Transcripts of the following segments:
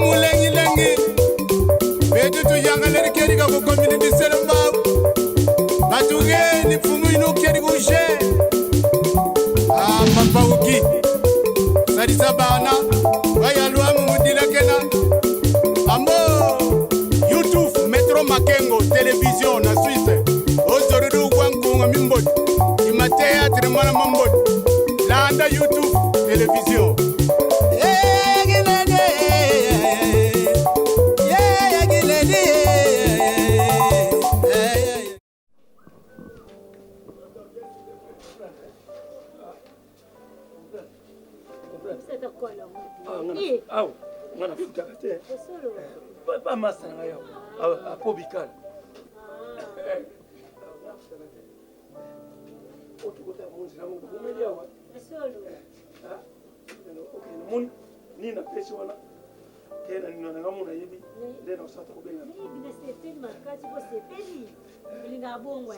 Mfumu lengi-lengi betu tuyangaleli kedi ka kukomini diselembau batugeni mfumu inu kedi kushe ah, papa uki salisa bana bayalwamu mudilakena ambo youtube metro makengo television na swisse ozorudu gwankunga mimboti imateatre mwana mamboti landa youtube television. Awa nga nafutaka te bamasa na ngai awa apo bikala otokota monzela moko bomeli awa namoni nini napesi wana te na nino nanga mona yebi nde na osata kobenga nasepeli makasi bosepeli olingaka bongo.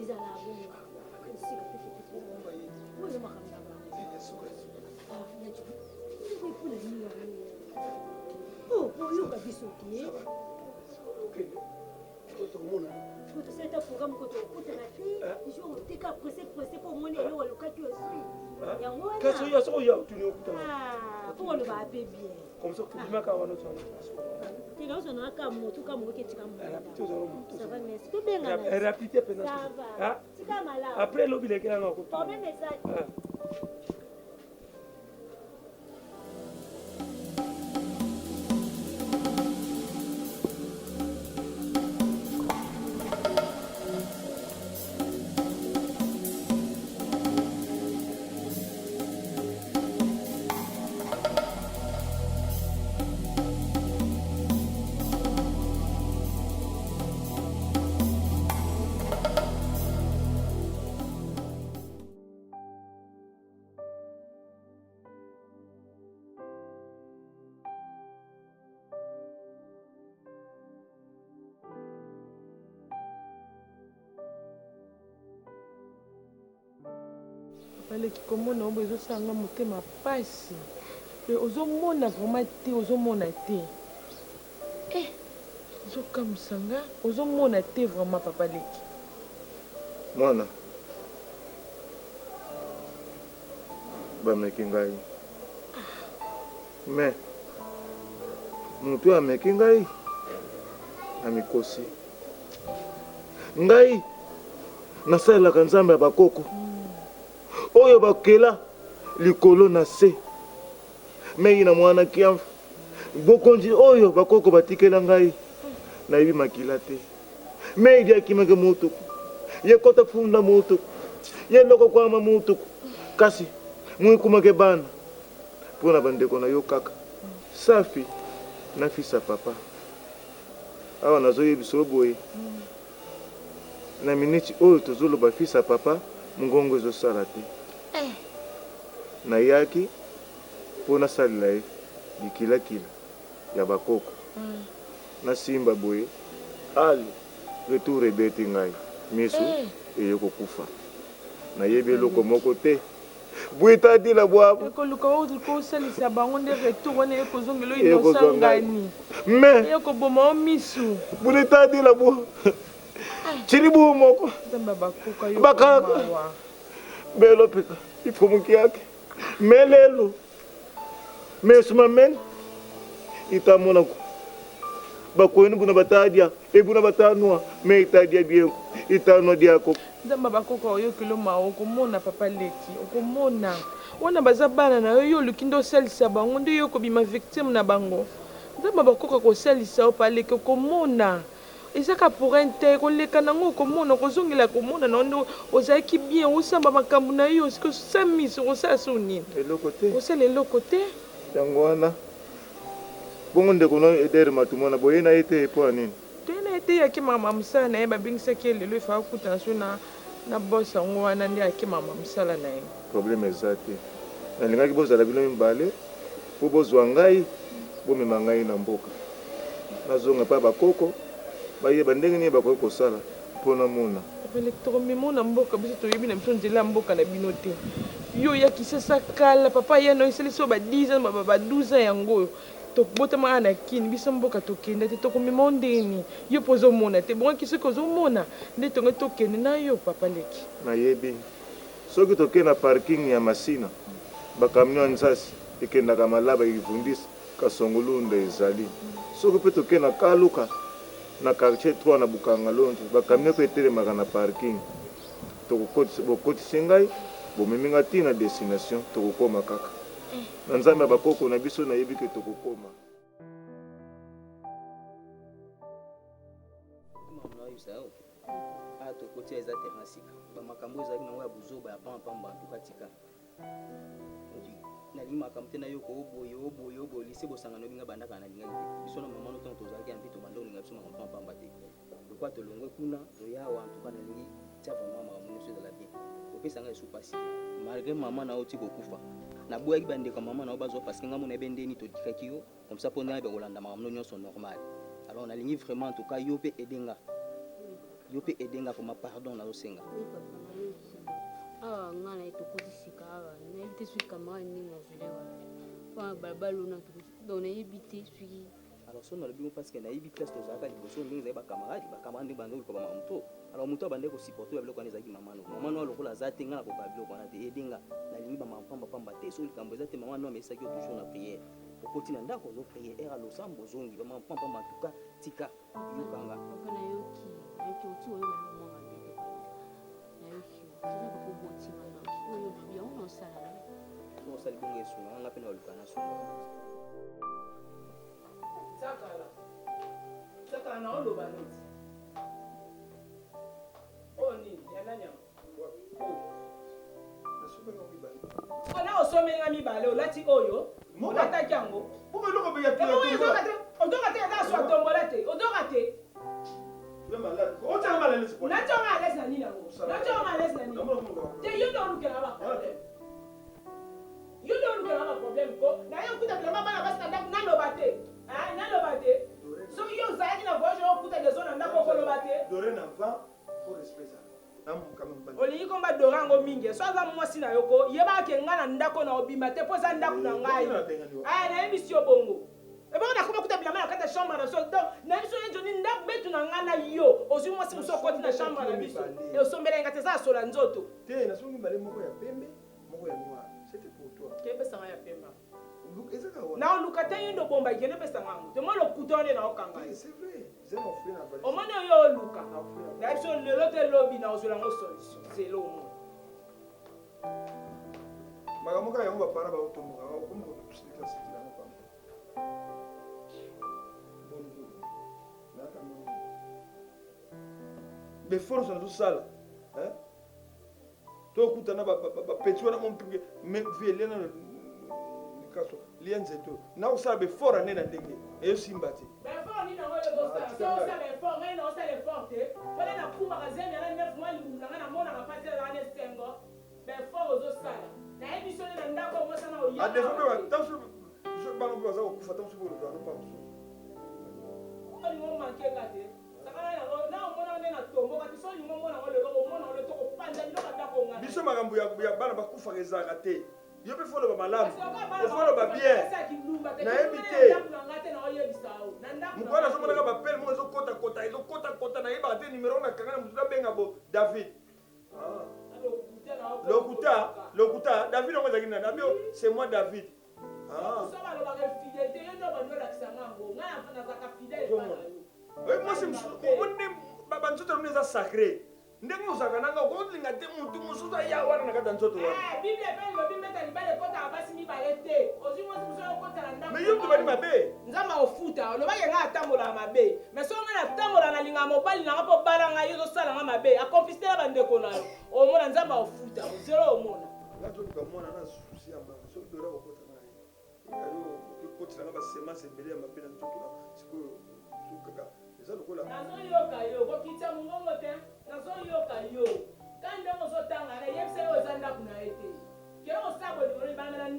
Ezala bongo oyo makambo na bango mpona nini yango oyoka biso te tosali ta programme ko tokutana te jour oteka presse presse mpo omoni eloko olukaki ozwi yango kasi oyo soki oya otuni okutana mpo olobaka mpe bien. Comme ça tobimaka wana. Te nazwa na ka motu ka moko ketika. Ça va, merci, tobengana. Rapide mpenza. Ça va, tika malamu. Après lobi lekelanga. Problème eza te. Baleki komona obo ezosala nga motema pasi. Ozomona vraiment te, ozomona te, eh, ezokamwisa nga, ozomona te vraiment, papa leki. Mwana bameki ngai, mais moto oyo ameki ngai amikosi ngai. Nasalelaka Nzambe ya bakoko oyo bakela likolo na se. Mei na mwana kiamfu bokonzi oyo bakoko batikela ngai, nayebi makila te. Mei diakimaki mutuku ye kota funda mutuku ye loko kwama mutuku, kasi muikumake bana mpo na bandeko na yo kaka safi na fisa papa. Awa nazoyebisa yo boye, na miniti oyo tozoloba, fils ya papa mongongo ezosala te. Nayaki mpo nasalela ye bikilakila ya bakoko, nasimba boye ale retour ebeti ngai miso eye kokufa, nayebi eloko moko te. Bwita dila bwabo. Ekoluka oluka osalisa bango nde retour wana ekozongela oyo kozwa ngai. Inosangani mais ekoboma o misu. Bwita dila bwa chili bu moko. Nzambe abakoka yo. Bakaka. Mawa. Belo peka ifumuki yake me lelo mesu mamene itamonako bakoyeni buna batadia ebuna batanua me itadia bienko itanua diako. Nzambe abakoka oyokelo mawa. Okomona, papa leki, okomona wana baza bana na yo, yo oluki nde osalisa bango nde yo okobima victime na bango. Nzambe abakoka kosalisa yo, papa leki, okomona eza ka pour un te koleka nango. Okomona okozongela komona na yo nde ozalaki bien, osamba makambo na yo. Soki osamisi okosala so nini? Eloko te. Osala eloko te. Yango wana bongo ndeko no Eder Matumona boye na ye te mpo ya nini? Toye na ye te, ye akemaka mosala na ye. Babengisaki ye lelo, efaka kutana so na boss yango wana nde akemaka mosala na ye. Problème eza te. Nalingaki bozala bino mibale mpo bozwa ngai, bomema ngai na mboka. Nazonga epai ya bakoko, bayeba ndenge nini bakoki kosala mpo namona. Papa leki tokomema yo na mboka biso toyebi na biso nzela ya mboka na bino te. Yo oya Kisasa kala papa aya na yo esali so ba 10 ans ba 12 ans yango oyo. Tobotama awa na kin biso mboka tokenda te tokomema yo ndenge nini? Yo pe ozomona te bongo soki ozomona nde tonge tokende na yo papa leki. Nayebi. Soki toke na parking ya Masina, ba camions ya Nzasi ekendaka Malaba, Ivundis, Kasongolunda ezali. Soki pe toke na Kaluka, na quartier trois na Bukangalonzo, ba camions pe etelemaka na parking. Tokokotisa, bokotisi ngai, bomemi ngai ti na destination, tokokoma kaka. Na Nzambe ya ba koko na biso, nayebi que tokokoma. Awa tokoti eza terrain sika. Ba makambo ezalaki nango ya buzoba ya pamba pamba en tout cas tika. Nalingi makambo te nayoka oboye oboye oboye lycée bosangana oyebi nga banda kala nalingaki te. Biso na maman no tango tozalaki en vie tobanda kolinga biso makambo pamba pamba te. Lokola tolongwe kuna toya awa en tout cas nalingi tia vraiment makambo nyonso ezala bien. Kopesa nga lisusu pasi te. Malgre maman na yo oti kokufa. Naboyaki ba ndeko ya maman na yo bazwa parce que nga moko nayebi ndeni totikaki yo. Comme ça po nayeba kolanda makambo no nionso normal. Alors nalingi vraiment en tout cas yo pe aide nga. Yo pe aide nga vraiment pardon nazo senga. Oui papa nayoki. Awa nga na ye tokoti sika awa nayebi te soki camarade nini nazwele wapi. Mpo balabala oyo tokoti donc nayebi te soki Alors soki nalobi ngo parce que nayebi place tozalaka liboso ndenge ezalaki ba camarade, ba camarade ndenge bandaki koluka ba makambo trop. Alors moto abandaki ko supporter ba biloko wana ezalaki mama no. Mama no lokola aza te nga nakoka biloko wana te. Aide nga. Nalingi ba makambo pamba pamba te. Soki likambo eza te mama no amesaki yo toujours na prière. Okoti na ndako ozo prier heure ya losambo ozongi ba maman pamba en tout cas tika yoka nga. Papa nayoki nayoki oti oyoka eloko mwa mabe te papa nayoki yo toza papa oboti nga donc oyo olobi yango na osala na soki osali bongo esunga nga mpe na oluka na sunga. Tsakala tsakala na oloba neti oyo nini ya nani yango? Ona osombeli nga mibale olati oyo olataki yango ozoka te eza swa tombola te ozoka te nationga alese na nini yango nationga alese na nini te yo nde olukela ba problème yo nde olukela ba problème ko naye okuta bilamba bana basi na ndako naloba te naloba te soki yo ozalaki na voyage okuta dezo na ndako okoloba te Faut respect ezala. Na quand même bana. Olingi komba Dora yango mingi so aza mwasi na yo ko yebaka ke ngai na ndako na obima te po eza ndako na ngai eh nayebisi yo bongo ebongo nakoma kuta bilamba na kati ya chambre na biso donc nayebisi yo Johnny ndako betu na ngai na yo ozwi mwasi mosusu okoti na chambre na biso osombela ngai te eza ya sola nzoto te nasombi mibale moko ya pembe moko ya noir c'était pour toi kepesa ngai ya pembe Na oluka te yo nde obomba kende pesa nga yango te moi lokuta wana nde naokanga yo omoni oyo oluka nayebi so lelo te lobi nakozwela yango solution zela omona makambo kaka yango bapara baotomboka okomi kosilika sikila yango pamba beforce nazosala tokuta na bapeti wana mompe vie lia nano likaso lia nzete oyo nakosala befort ane na ndenge eyosimba te Effort nini yango yo ozosala? Soki osala effort, ngai naosala effort te. Pona nakumbaka zemi ya na 9 mois libumu na ngai namonaka pasi nazalaka na esengo. Ba effort ozosala. Nayebi so nde na ndako mwasi wana oya. A défaut pe ba tanso bana pe baza kokufa tanso pe oloba no pa mosusu. Olingo manque nga te. Sakana yango na omona nde na tomboka te. Soki olingi omona yango lelo omona yango lelo tokopanza biloko ya ndako nga. Biso makambo ya bana bakufaka ezalaka te. Yo pe faut oloba malamu. Faut oloba bien. Nayebi te. Mokolo nazomonaka ba appel moko ezokota kota ezokota kota nayebaka te numero nakanga na motu nabenga bo David. Ah. Lokuta, lokuta, David yango ezalaki nani? Abi c'est moi David. Ah. Oyebi mwasi mosusu omoni nde banzoto na bino eza sacre ndenge ozalaka na nga okolinga te motu mosusu aya wana na kati ya nzoto wana eh, bible mpe elobi mbeta libala ekotaka basi mibale te ozwi mwasi mosusu okota na ndako mais yo moto bali mabe nzambe akofuta olobaki ngai atambolaka mabe mais soki ngai natambola nalingaka mobali na nga mpo obala ngai yo ozosala ngai mabe akonfiste na bandeko na yo omona nzambe akofuta ozelo omona nazoluka mwana na susi ya mwana soki dora kokota na ye yo okotisa nga basemence ebele ya mabe na nzoto na sikoyo kaka eza lokola nazoyoka yo kokitisa mongongo te nazoyoka yo ka ndenge ozotanga na yebisa yo eza ndako na ye te kende kosala bolingo libanda na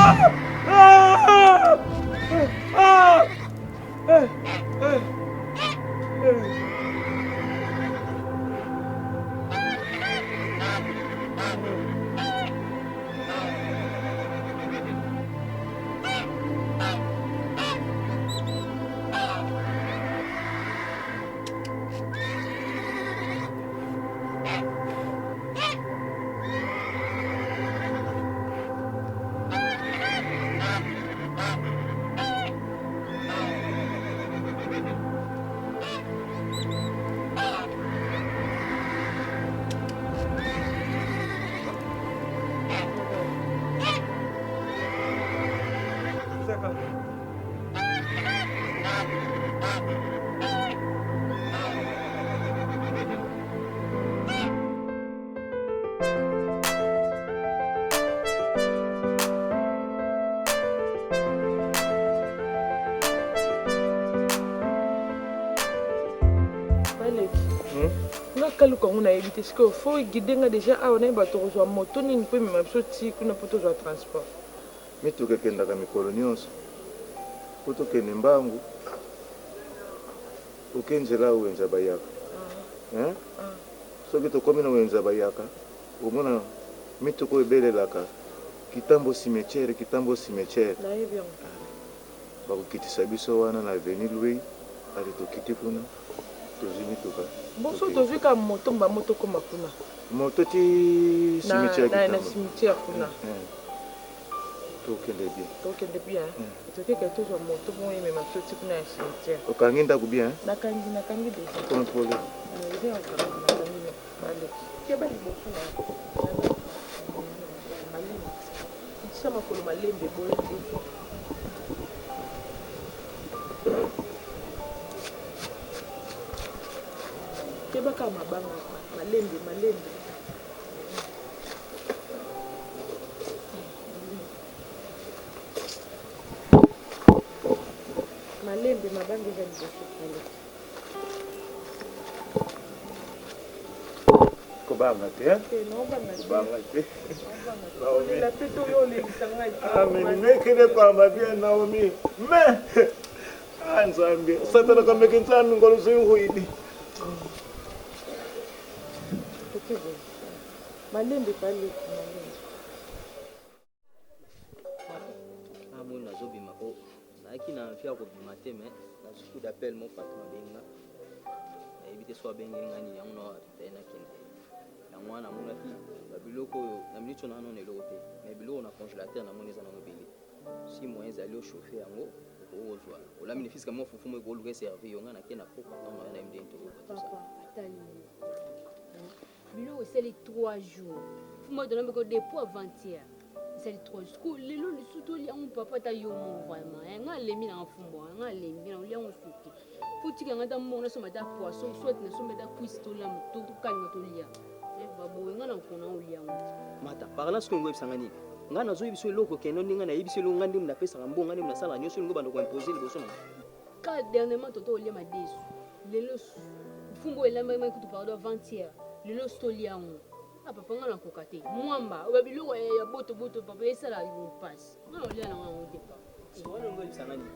Ah! Ah! Eh! Eh! Eh! Baleki hmm? Nga kaluka yango nayebi te sikoyo fo guide nga deja awa nayeba tokozwa moto nini mpo emema biso ti kuna mpo tozwa transport. Mituka ekendaka mikolo nionso po tokende mbangu oke nzela ya wenze ya bayaka hein soki tokomi na wenze ya bayaka omona mituka oyo ebelelaka kitambo cimetière kitambo cimetière Nayebi yango. Bakokitisa biso wana na avenue Louis ale tokiti kuna tozwi mituka. Bon soki tozwi kaka moto mbamo tokoma kuna. Moto ti cimetière na, na cimetière kuna. Tokende bien. Tokende bien. Tokeke tozwa moto bongo emema biso ti kuna ya cimetière. Okangi ndako bien? Nakangi, nakangi deja. Contrôle. Eza ya kokanga, nakangi baleki. Keba liboso na malembe. Kitisa makolo malembe boye te. Keba kaka mabanga malembe malembe. Malembe mabanga eza liboso baleki. Kobanga te hein? Kobanga te. Naomi. Amen. Mekele kwamba bien Naomi. Mais ah Nzambe, Satana kameke Nzambe ngolo zinguidi. Malembe paleki malembe. Amoni nazobima po nayaki na envie ya kobima te mais nazwi coup d'appel mo patron abengi nga nayebi te so abengi nga nini yango na nakende yango wana namonaki babiloko oyo na minute oyo nano eloko te mais biloko na congélateur namoni eza nango ebele si moyen ezali ochauffe yango okoki kozwa olami ne fiske mwa fufu mo ekoluka eservi yo nga nake na pokwa ntango nayo nayebi ndenge tokoka ata nini biloko esali 3 jours fuma tolambaki ko depuis avant-hier esali 3 jours sikoyo lelo lisusu tolia yango papa ata yo moko vraiment eh, nga alembi nanga fumbwa nga alembi na olia yango suki fo tika nga ata mbongo nasomba ata poisson soit nasomba ata cuisse tolamba tokalinga tolia eh, baboye nga na nkona olia yango mata parla sikoyo ngo oyebisanga nini ngai nazoyebisa eloko kendo ndenge nayebisi eloko ngai ndenge napesaka mbongo ngai ndenge nasalaka nyonso elingo banda koimpose liboso na Ka dernièrement toto olia madesu lelo fumbu elambaki kutu pardon avant-hier lelo tolia yango ah papa nga nakoka te mwamba oba biloko ya boto boto papa esala mpasi nga naolia nanga yango te papa wana olingi oyebisa nga nini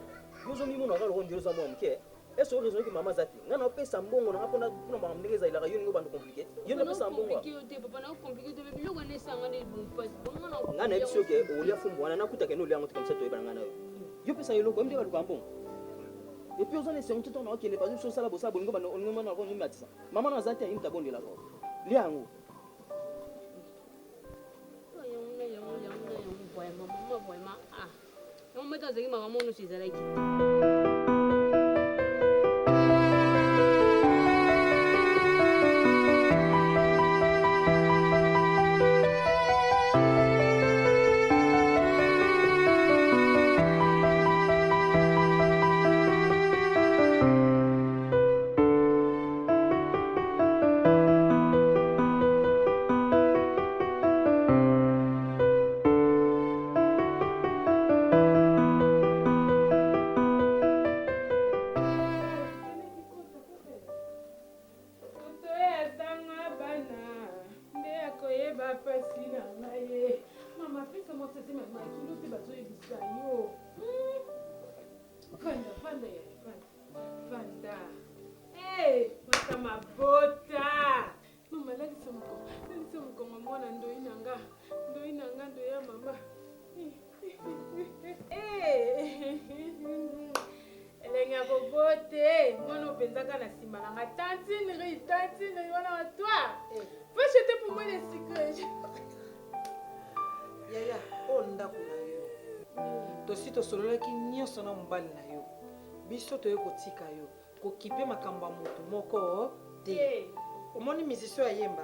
yo ozomimona kaka lokola ndele oza mwa moke est-ce que raisonne que mama aza te nga naopesa mbongo nanga mpona makambo ndenge ezalelaka yo olingi obanda compliqué yo nde opesa mbongo nga nayebi soki olia fumbu wana nakutaka ene olia yango te comme ça toyebana nga na yo Yo pesa eloko mde baluka mbongo. Et puis oza na esengo te ntango nakokende bazo biso osala bosala bolingo bando olingo mwana nako mimatisa. Mama na aza te ayini tabondela ko. Lia yango. Yango yango yango yango vraiment mama vraiment ah. Yango mata azalaki makambo nyonso ezalaki te. Mwasi azemi makilo te bazoyebisa yo. Fanda, fanda ya, fanda. Fanda. Hey, mata mabota. Mama lalisa mokongo, lalisa mokongo mwana ndoi na nga. Ndoi na nga ndoi ya mama. Elengi ya kobote mwana oyo mpenza kaka na nsima na nga tantine ri tantine ri wana wa toi va jeter pour moi les sucres. Yaya, oyo ndako na yo. Tosi tosololaki nyonso na mobali na yo. Biso toye kotika yo. Kokipe makambo ya moto moko te. Omoni musicien ayemba?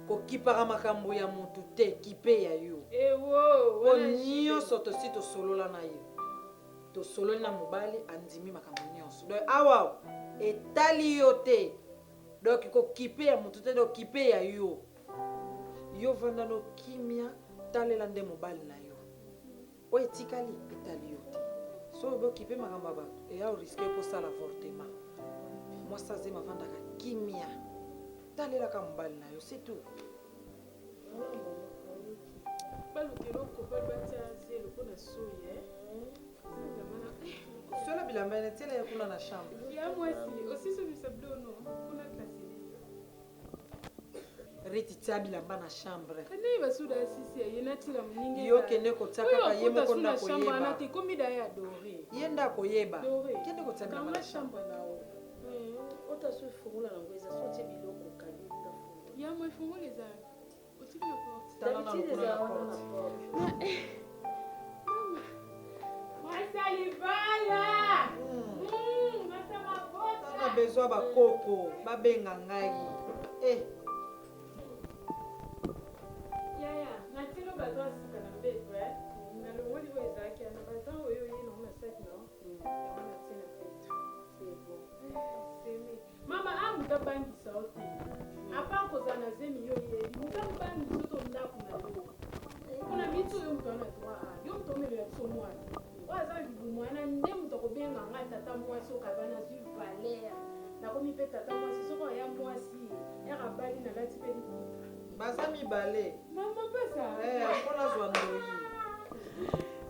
Kokipaka makambo ya mutu te, kipe ya yo. Ewo, Po nioso tosi tosolola na ye. Tosololi na mobali andimi makambo nioso. Donc awa etali yo te. Donc kokipe ya mutu te, donc kipe ya yo. Yo vanda no kimia, talela nde mobali na yo. Oyo etikali etali yo te. Soki obi okipe makambo ya bato, eya o risquer po osala avortement. Mwasi azemi avandaka kimia. Talela kaka mobali na yo, c'est tout. Baluka eloko batia zelo mpo na soyi eh. Sola bilamba ene tiela ye kuna na chambre. Ya mwasi osisi obimisa biloko kuna classe. Riti tia bilamba na chambre. Ndenge basuda asisi ye natila moninga. Yo kende kotia kaka ye moko nda koyeba. Te komi da ya Doré. Ye nda koyeba. Kende kotia bilamba na chambre na yo. Ota so fungola nango eza so tie biloko kangi nga fungola. Ya moi fungola eza. Otiki na porte. Tala na lokolo na porte. Mama. Mwasa libala. Mwasa mabota. Na besoin ba koko babenga ngai. Eh. Yaya, natilo bato ya sika na mbeto eh. Nalongoli oyo ezalaki wana bazan oyo oye nango na saki na yango natie na mbeto. C'est bon. Semi. Mama a moto abangisa yo te. Apart kozala na zemi yo oyebi moto abangisa yo to ndako na yo. Mpona miti oyo moto wana droit a yo moto omelela biso mwana. Oyo aza libumu wana nde moto akobenga ngai tata mwasi okaba nazwi valeur. Nakomi mpe tata mwasi soki oya mwasi ere abali nalati mpe liputa. Baza mibale. Mama pasa. Eh, mpo nazwa ndoyi.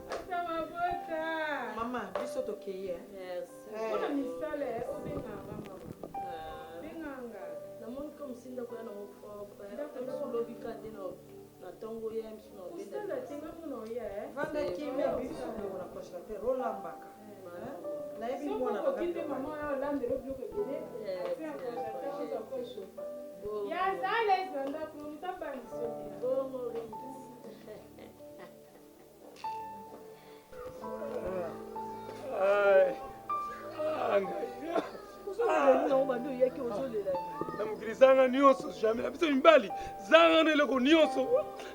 Pasa mabota. Mama, biso tokei eh. Merci. Eh. Mpona misala eh, obengaka mama. Benganga. Namoni comme si ndako ya nango propre. Ndako biso lobi ka nde na ntongo ya biso na obenda. Kosala te nga mpona oya eh. Vanda kimia biso ndeko na congélateur olambaka. Nayebi mwana na ngai. Mama oyo olambela biloko ebele. Atia congélateur ozwa ko chauffer. Ya zala eza ndako moto abangisi yo te. Bongo Rite. Na mokili zanga nyonso jamais na biso mibali zanga na eloko nyonso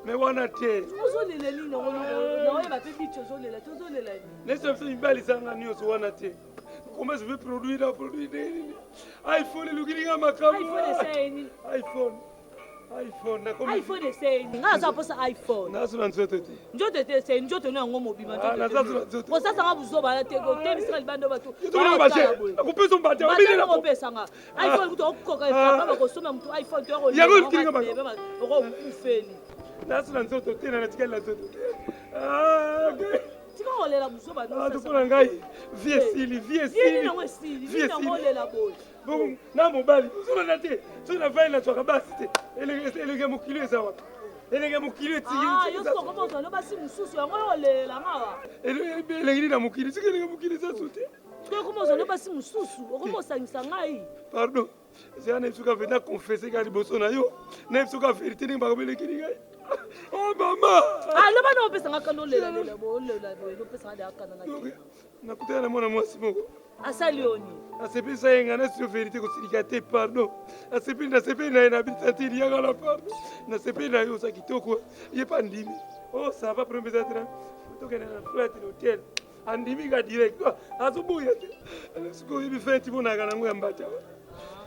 me wana te ozolela nini naoyeba mpe bici ozolela te ozolela nini nesi na biso mibali zanga nyonso wana te comment je vais produire na produire nini iphone elukili nga makambo iphone esali nini iphone iphone nakomi iphone esali nini nga naza mposa iphone nazo na nzoto te nzoto te esali nzoto no yango mobima Ah, naza na nzoto kosasanga buzoba na te kotemisaka libanda bato nakopesa mbata opesanga iphone kutu okoka efrapa bakosomba motu iphone to Yango elukili nga makambo. okokufeli nazo na nzoto te na natikali na nzoto te Ah, ok. tika kolela buzoba Ah, to na ngai vie esili vie esili nango esili Vie nini yango esili. olela boye bongo na mobali ozolanda te soki navandi nazwaka basi te elenge ya mokili eza wapi elenge ya mokili Ah, yo soki okoma ozwa no basi mosusu yango oyo olela ngawa elengi nini na mokili soki elenge ya mokili eza su te soki okoma ozwa no basi mosusu okoma osangisa ngai pardon ezala na biso kaka na confesse kaka liboso na yo na biso kaka verité ndenge makambo elekeli ngai oh mama aloba na opesanga kanda olelalela boye olela boye opesanga deya kanda na Donc, nakutana na mwana mwasi moko asali yo nini asepelisa ye ngai nasi yo verité kosilika te pardon asepeli nasepeli na ye na bitantili yaka na pardon nasepeli na yo oza kitoko ye mpe andimi oh ça va premier eza tena tokende na flat na hotel andimi ka direct azoboya te sikoyo oyebi feti monaka nango ya mbata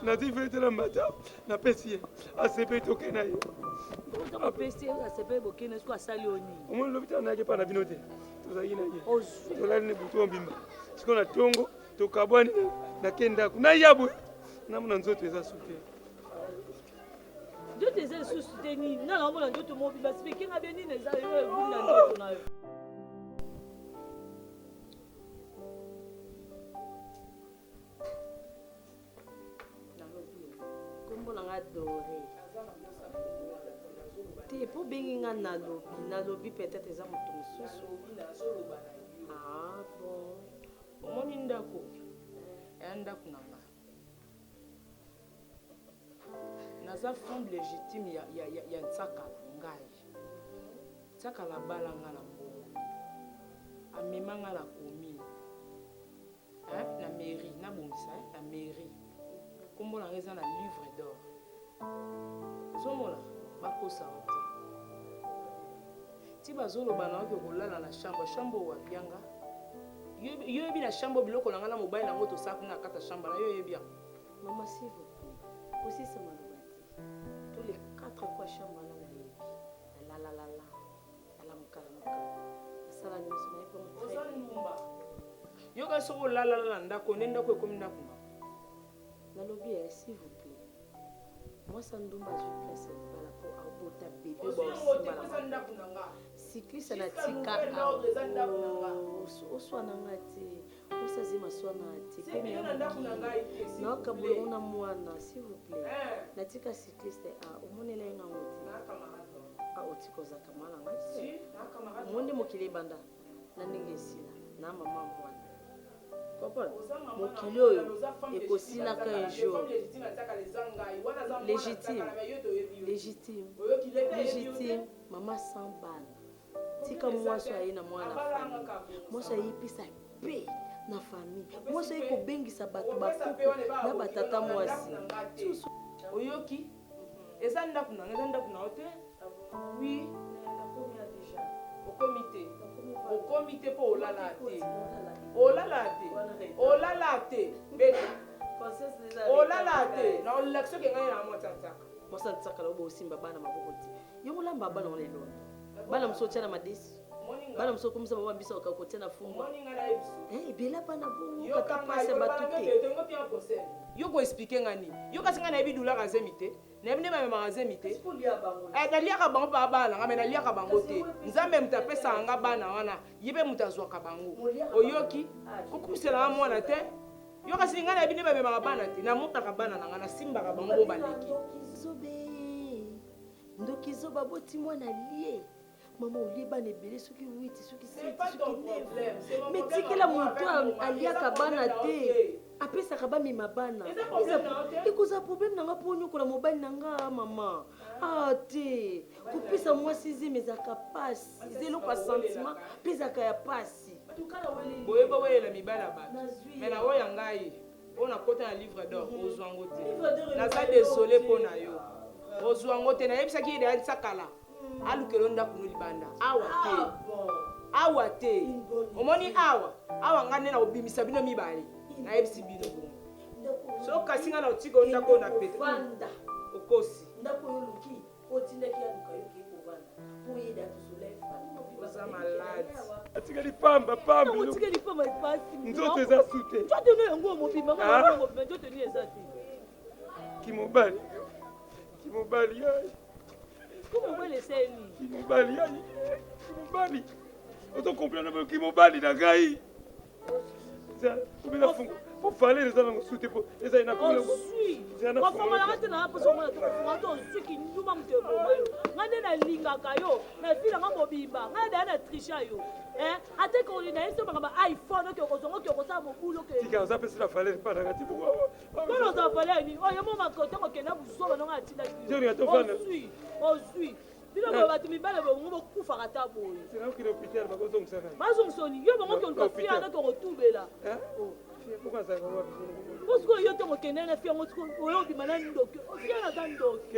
nazwi feti na mbata napesi ye asepeli tokende na ye opesi ye asepeli bokende sikoyo asali yo nini omoni lobi tala nayaki epai na bino te tozalaki na ye ozwi tolali ne butu mobimba sikoyo na ntongo tokabwani nake ndako naya boye namona nzoto eza su te. Nzoto eza lisusu te nini? Nga naomona nzoto mobimba explique nga bien nini eza yo ebungi na nzoto na yo. Nalobi kombo na nga Dore. Te po obengi nga nalobi, nalobi peut-être eza moto mosusu. Ah bon. Omoni ndako eya ndako na nga. Naza femme legitime ya, ya, ya, ya Nsakala ngai. Nsakala abala nga na mbongo. Amema nga na commune. Hein? Na mairie, nabongisa hein? Na mairie. Kombo na nga eza na livre d'or. Ozomona bakosa yo te. Ti bazoloba na yo ke okolala na chambre, chambre oyo wapi yanga? Yo oyebi na chambre biloko na nga na mobali na ngo tosala kuna na kati ya chambre na yo oyebi yango? Maman s'il vous plait, kosisa maloba te. Tous les quatre coins chambre wana nayebi. Nalalalala, nalamuka-lamuka, nasala nyonso nayebi yango très Oza bien. ndumba. Yoka soki olalala na ndako nde ndako ekomi ndako na. Nalobi eh s'il vous plait. Mwasi ya ndumba azwi place ya libala po abota bebe Ozwi yango te po eza ndako na nga. Cycliste na Jusqu'à tika nouvel ordre eza ndako na nga. Oswana nga te. Mwasi azema swana te. C'est bien na ndako na ngai te s'il vous Naokabola plaît. ngo na mwana s'il vous plaît. Eh. Natika cycliste a omonela ye ngango te. Na camarade na yo. Ah otika oza camarade na ngai te. Si, na camarade na Omoni nde yo. mokili ebanda na ndenge esila na mama mwana. Comprendre? Oza mama na Mokili mwana, oyo mais oza femme légitime ekosilaka ya un Nzakala te. jour. Femme légitime ya Nzakala eza ngai. Wana aza mwana Légitime. Nzakala, mais yo toyebi yo te. Légitime. Oyoki leta ayebi yo te. Légitime. Mama sans bana. Tika Problème eza mwasi te. aye na mwana na Abala famille. nga kaka bongo, Mwasi ça va. aye pesa pe na famille. Opesi Mwasi aye pe. kobengisa bato Opesa bakoko pe wana eba na aboki batata yo na mwasi. ndako na nga te. Oyoki? Eza ndako na nga, eza ndako na yo te. Oui. Okomi te. Okomi te po olala te. Olala te. Olala te. Beta. Olala te. Na olakisa ke ngai na mwasi ya ntsaka. Mwasi ya ntsaka na osimba bana maboko te. Yo olamba bana wana elongi. Bana mosusu otia na madesi. Bana mosusu okomisa bango bambisa oka kotia na fumbwa. Eh, ebela bana bongo kata pasi ya bato te. Yo ko expliquer nga nini? Yo kasi nga nayebi douleur ya zemi te. Nayebi nde bamemaka zemi te. Eh, naliaka bango mpe bana na nga, mais naliaka bango te. Nzambe moto apesaka nga bana wana, ye mpe moto azwaka bango. Oyoki? Kokumisela nga mwana te. Yo kasi nga nayebi nde bamemaka bana te. Namonaka bana na nga, nasimbaka bango bo baleki. Zobe. Ndoki zoba boti mwana lie. Mama olie bana ebele soki 8 soki 7 soki 9. Mais tikela moto aliaka bana te. Apesaka bamema bana. Ekozala problème na nga mpo onyokola mobali na nga mama. Ah te. Kopesa mwasi zemi ezalaka pasi. Eza eloko ya sentiment mpe ezalaka ya pasi. Boye bowelela mibali ya bato. Mais na oyo ya ngai oyo nakota na livre d'or ozwa yango te. Naza desole mpo na yo. Ozwa yango te. Nayebisaki ye deja nsakala. Alukela yo ndako no libanda. Awa te. Awa te. Omoni awa? Awa ngai nde nakobimisa bino mibale. Nayebisi bino bongo. Soki okasi ngai na otika yo ndako oyo na pete. Okosi. Ndako oyo oluki, otindaki aluka yo ke kovanda. Po ye da tosola efandi mobimba. Oza malade. Atikali pamba pamba. Otikali pamba epasi. Nzoto eza su te. Nzoto no yango mobimba, Ah. mobimba nzoto ni eza te. Kimobali. Kimobali ai. Kimobali esali. Kimobali ai. Kimobali. Ozo comprendre ba kimobali na ngai. Za obela fungo. Po fallait eza nango su te po eza ina ko. Ozwi. Kofongola te na poso mona to kofongola to ozwi kinduma moto eboma yo. Nga nde nalingaka yo na vie na nga mobimba. Nga deya na tricha yo. Eh, ate ko na yeso makambo iPhone oke okozonga oke okosala mobulu oke. Tika oza pesi na valeur pa na kati bongo. Mpona ozwa valeur nini? Oyo mo makote kokenda buzoba nonga atindaki yo. Ozwi, ozwi. Bino boye bato mibale bongo bokufaka ata boye. Bazongisa oni yo bango koluka fia na tokotubela. Po sikoyo yo ntango okende na fia yango sikoyo oyo obima na ndoki. Fia na aza ndoki.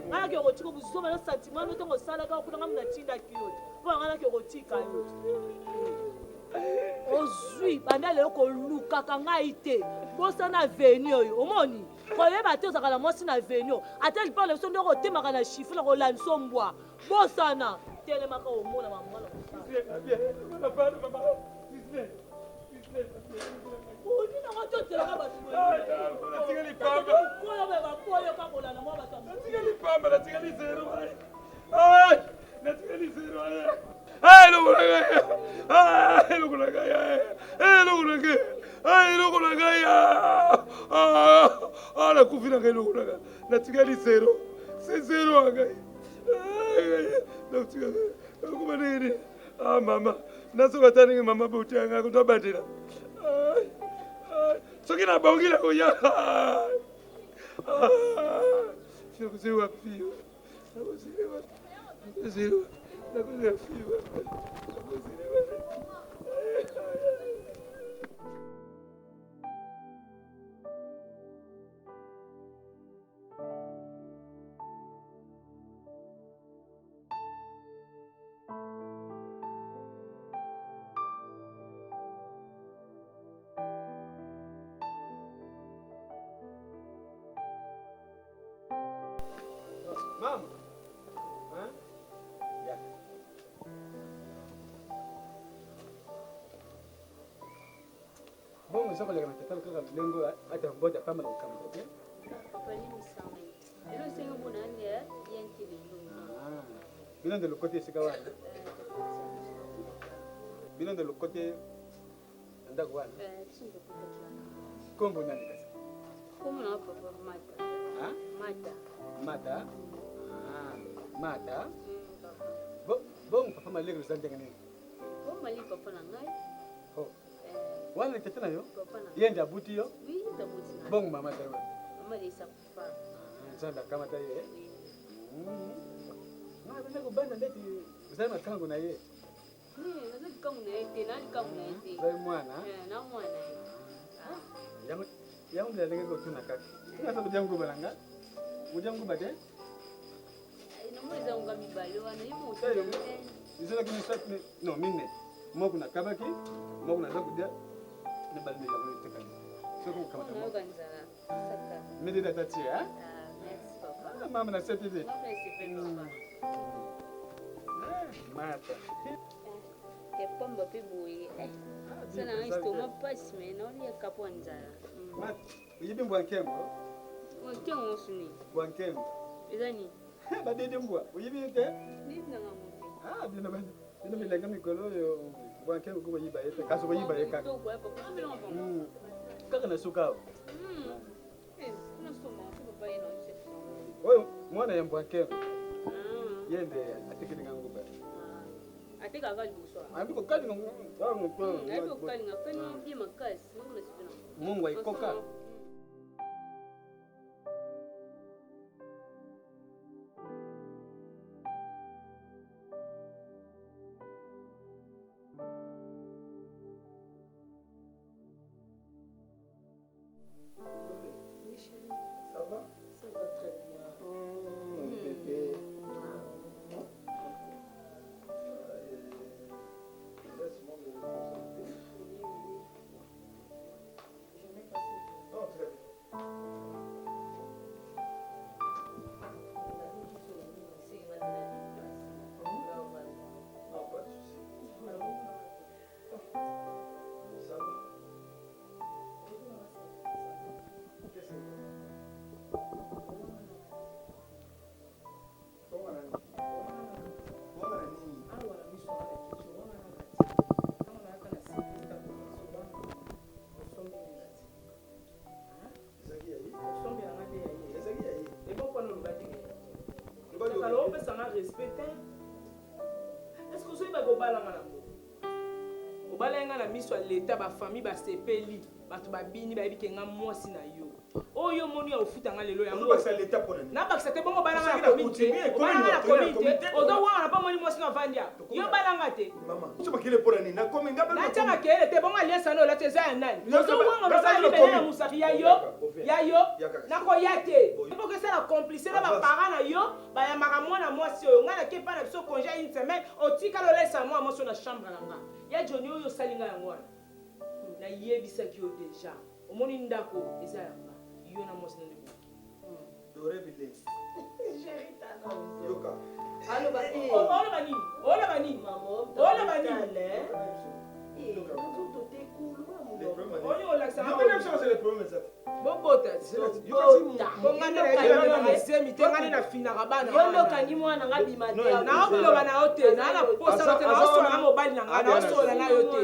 Nga nake kotika buzoba na sentiment no ntango osalaka kuna nga natindaki yo. Mpo nga nake kotika yo. Ozwi banda lelo kolukaka ngai te. Bosana avenue oyo omoni koyeba te ozalaka na mwasi na avenue ata lipango na biso nde okotemaka na chiffre na kolandisa mbwa bosana telemaka omona mamwana Natikali pamba. Natikali pamba, natikali zero. Ai, natikali zero. Ai, eloko na ngai. Ai, eloko na ngai. Ai, eloko na ngai. Ai, eloko na ngai. Ah, ah, nakufi na ngai eloko na ngai. Natikali zero. Se zero ya ngai. Ai, natikali. Nakoma ndenge nini? Ah, mama. Nasoka ata ndenge mama botia ngai kotobandela. Ai, ai. Soki nabongi nakoya. Nakozeli wapi yo? Nakozeli wapi? Nakozeli wapi? Nakozeli wapi? Nakozeli wapi? Mama. Hein? Yaka. Bongo eza koleka na tata kaka ndenge ata mbota pamba na kokamata te. Papa limbisa ngai. Lelo esengi omona nde bien te lelo. Ah. Bino nde lokoti esika wana. Bino nde lokoti na ndako wana. Kombo nani kasi? Kombo na papa Mata. Ah? Mata. Mata? Ah, Mata. Bo, bongo papa Maleki oza ndenge nini? Bongo Maleki papa na ngai. Oh. Wana tata na yo? Papa na. Ye nde abuti yo? Oui, nde abuti ngai. Bongo mama azali wapi? Mama alesa kufa. Ah, Nzambe akamata ye. Nga banda kobanda ndeti ozali makango na ye. Naza likangu na ye te, na likangu na ye te. Ozali mwana? Eh, na mwana ye. Ah. Yango yango nde ndenge kotuna kaka. Tuna ata kodia nguba na nga. Kodia nguba te? Namoni eza ngonga mibale wana ye moko. Ezalaki misato non mine. Moko nakabaki, moko naza kodia na balime yango etekali. Soki okamata moko. Nayoka nzala. Saka. Mede data tie, hein? Ah, merci papa. Ah, mama na sepeli. Mama esepeli papa. Mata. Ya pamba mpe boye. Sana na estomac mpasi me naolia kapo ya nzala. Mata, oyebi mbwa nkembo? Nkembo mosu nini? Mbwa nkembo. Eza nini? Badede mbwa, oyebi ye te? Nini nanga mote. Ah, bino bana. Bino bilenge mikolo oyo mbwa nkembo ko boyiba ye te, kasi boyiba ye kaka. Kaka na suka awa. Oyo mwana ya mbwa nkembo. Ye nde atekeli nga nguba. Atekaka liboso. Ayebi kokalinga Ayebi kokalinga, kalinga bien makasi. Mungu aikoka. Oui, chérie. Ça va? Ça va très bien. Mmh, bébé. Laisse-moi me concentrer. Oui, oui. Je mets pas Non, très bien. Non, pas de souci. Ça va? Qu'est-ce que Awa na miso na kiti wana na kati ntango nayaka na sika osombeli nga te osombela nga nde ya ye ebongo wana oloba te kala opesa nga respect te est ce que ozoyeba kobalanga nango obalaki nga na miso ya leta bafamille basepeli bato babini bayebi ke nga mwasi na yo oyo omoni ya ofuta nga lelo yango nabakisa te bongo obalanga na commune te obalanga na commune te ozowanga na mpo omoni mwasi na ovandi awa yo obalanga te natia makelele te bongo aliance wana olati eza ya nani ozowanga lobali na mosapi ya yo ya yo nakoya te mpo kesala complice na baparent na yo bayambaka mwana mwasi oyo ngai nake epai na biso congé une semaine otikala olesa mwana mwasi oyo na chambre na nga ya joni oyo osali ngai yango wana nayebisaki yo deja omoni ndako eza ya nga yo na mwasi na nde boki Dore bile. Yoka. Oloba nini? Oloba nini? Oloba nini? Nzoto te koloba Oyo olakisa Bobota. Po nga nde nayebi na zemi te, nga nde nafinaka bana. Yo nde okangi mwana nga bima te. Naokoloba na yo te, naa na posa na te, naosola na mobali na nga, naosola na yo te.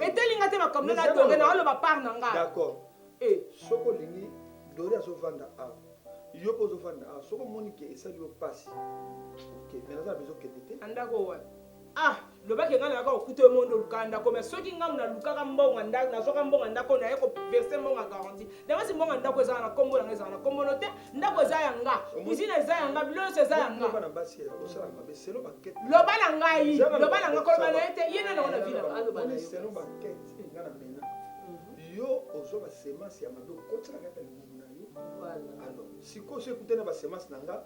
Etali nga te makambo na Dore, naoloba part na nga. D'accord. Soki olingi Dore azovanda awa, yo mpe ozovanda awa, soki omoni ke esali yo mpasi, ok, mais naza na besoin okende te. Na ndako wapi? Ah, loba ke nga nayaka kokuta yo mondo oluka ndako, mais soki nga nalukaka mbongo ya ndako, nazwaka mbongo ya ndako, naye ko verser mbongo ya garantie. Yango si mbongo ya ndako ezala na kombo na nga, ezala na kombo no te. Ndako eza ya nga, cuisine eza ya nga, biloko nyonso eza ya nga. Bana basi ya kosala mabe selon ba quête. Loba na ngai, loba na ngai, koloba na ye te, ye nani yango na vie na nga. Selon ba quête nga na mena. Yo ozwa ba semence ya mabe okotisa na kati ya libumu na yo. Alors, sikoyo soki ekutani na ba semence na nga,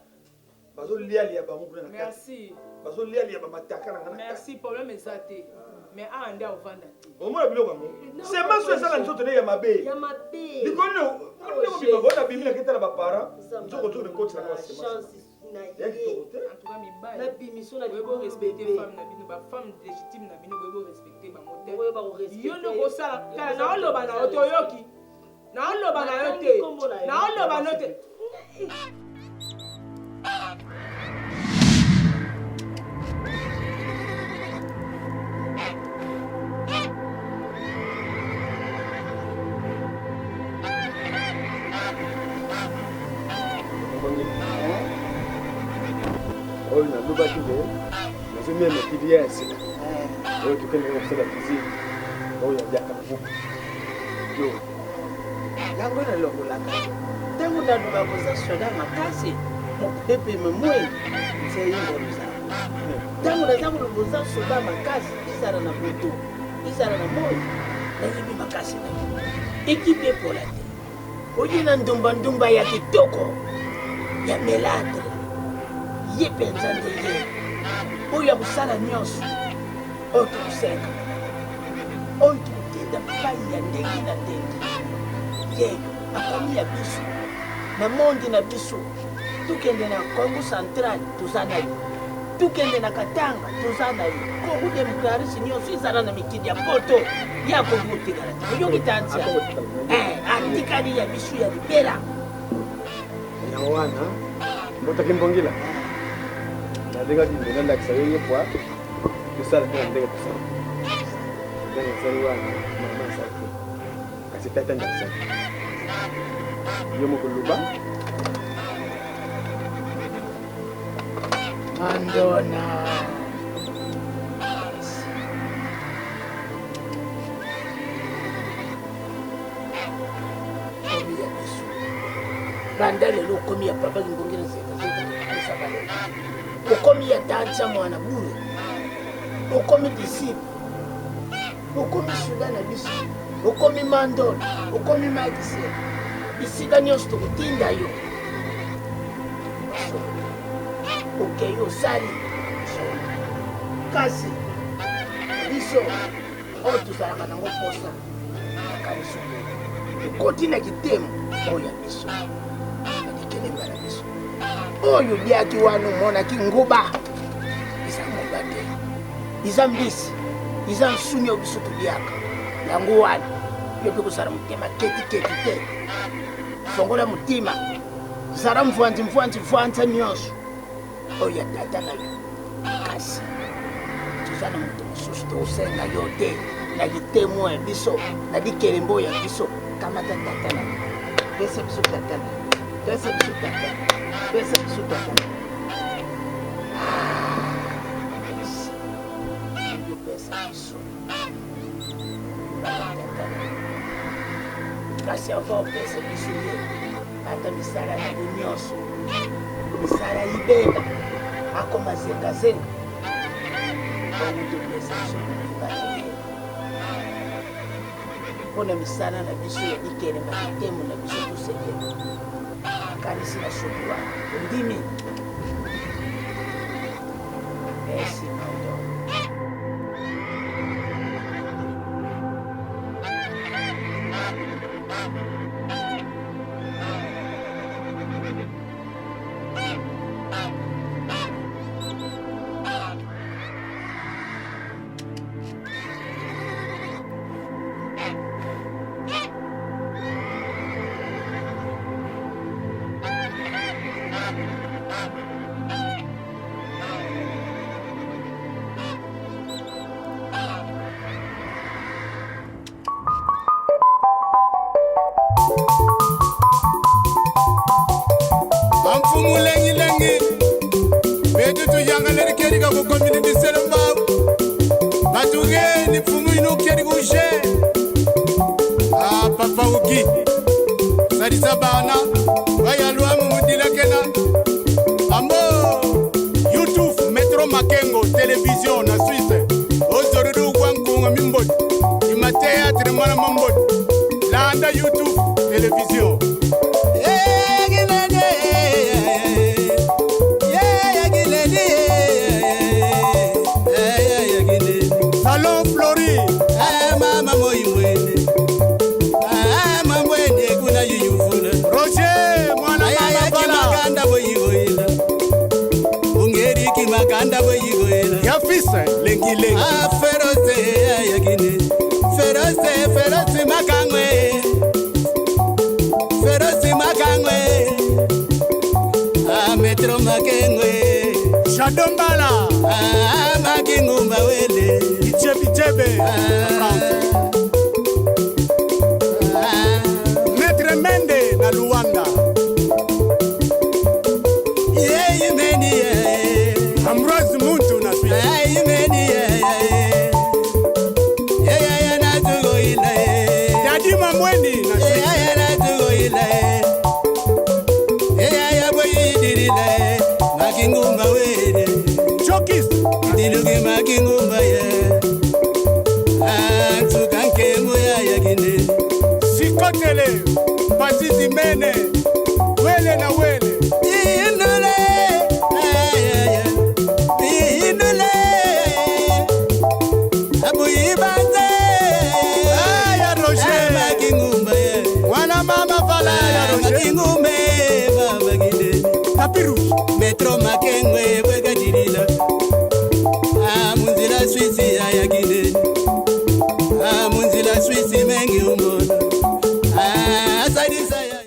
bazolialia bango kuna na kati. Merci. Bazolialia ba mataka na nga na kati. Merci, problème eza te. Mais awa nde aovanda te. Omona biloko yango? Semence oyo eza na nzoto ne ya mabe. Ya mabe. Likolo nde obima bona bimi na ketala ba parents, nzoko nzoko ekotisa na ba semence. Na ye. En tout cas mibali. Na bimiso na boye bo respecter femme na bino, ba femme légitime na bino boye bo respecter bango te. Boye ba respecter. Yo nde okosala tala naoloba na yo te oyoki. Naoloba na yo te. Naoloba na yo te. Oyo nalobaki nde nazomema kilia ya sika oyo tokendaka kosala visite oyo ya diaka mvuku. Yo yango nalongolaka yo ntango nalobaka oza soda makasi mopepe memoi nzei ngoluza ntango naza koloba oza soda makasi ezala na butu ezala na moi nayebi makasi na yo ekipe epola te oye na ndumbandumba ya kitoko ya melatre ye mpenza nde ye oyo ya kosala nyonso oyo tokosenga oyo tokotinda bipai ya ndenge na ndenge ye akomi ya biso na monde na biso Tokende na Kongo central toza na ye, tokende na Katanga toza na ye, Kongo demokrasi nyonso ezala na mikili ya poto ye akoki kotikala te. Oyoki tantia eh, atikali ya biso ya libela. Yango wana mbotaki mbongila nalingaki nde nalakisa yo ye pwa tosala mpe na ndenge tosala ndenge asali wana mama asali te kasi tata nde asali yo moko loba Mandona. Okomi ya biso. Banda lelo okomi ya papa kimbongela zeta zeta osaka lelo. Okomi ya tata mwana bule. Okomi disciple. Okomi suda na biso. Okomi mandol. Okomi magicien. Bisika nyonso tokotinda yo. Okei osali. Kasi biso oyo tozalaka nango mposa nakanisi okoti na kitemo oyo ya biso na likelemba na biso oyo oliaki wana omonaki nguba eza nguba te eza mbisi eza nsuni oyo biso toliaka yango wana yo mpe kozala motema ketiketi te fongola motema zala mvwanzi mvwanzi vwanza nyonso oyo ya tata na yo kasi toza na moto mosusu tokosenga yo te na litemo ya biso na likelembo ya biso kamata tata na yo pesa biso tata na yo pesa biso tata pesa biso tata na yo pesa biso tata na yo kasi avant opesa biso ye ata misala na yo nyonso misala ibeba akoma zengazenga bongo topesa biso mobimba na ye mpo na misala na biso ya bikelema bitemo na biso tosepela nakanisi na soki wana ondimi merci mando. kedi ka ku commune di Selembao. Batunge ni mfumu inu kedi ku je. Ah papa uki. Salisa bana bayalwamu mudilakena. Ambo YouTube Metro Makengo télévision na Suisse. Ozorudu gwankunga mimbodi. Ima théâtre mwana mambodi. Landa YouTube télévision. Salon Flori. Mama moimwene. Mambwene kuna yuyufuna. Roger mwana mama bala. Kimakanda boyigoyela. Ungeri kimakanda boyigoyela. Ya fils lengi lengi. Ah ferose ayagine. Ferose ferose makangwe. Ferose makangwe. Ah metro makengwe. Shadombala. Ah makingumba wele. Ichebi chebe. France. Maître Mende na Luanda. Ambroise Muntu na Suisse. Dadi Mamweni na Suisse. Chokis. Sikotele. Pazizi Mene. Wele na wele. Ah, ya Roger. Mwana mama vala ya Roger. Tapis rouge. Metro Makengwe.